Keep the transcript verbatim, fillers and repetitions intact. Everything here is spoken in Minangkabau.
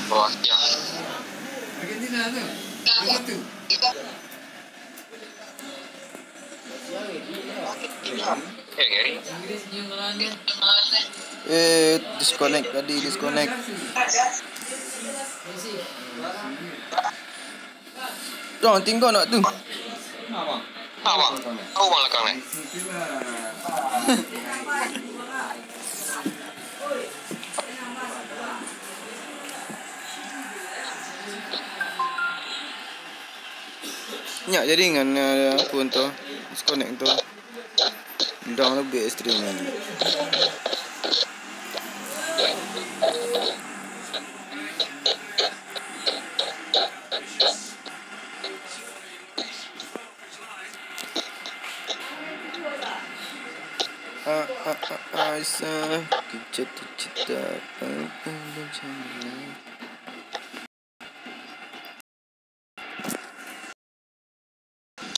Bawah, ya. Eh, disconnect tadi, disconnect. Dong, tinggal nak tu. Abang, abang lakang ni. Nyak jadi ngan, eh, apa tu? Disconnect tu. Dong lebih ekstrim ni. Ah, ah, ah, ah, sa-, cita-cita, ah, ah, ah,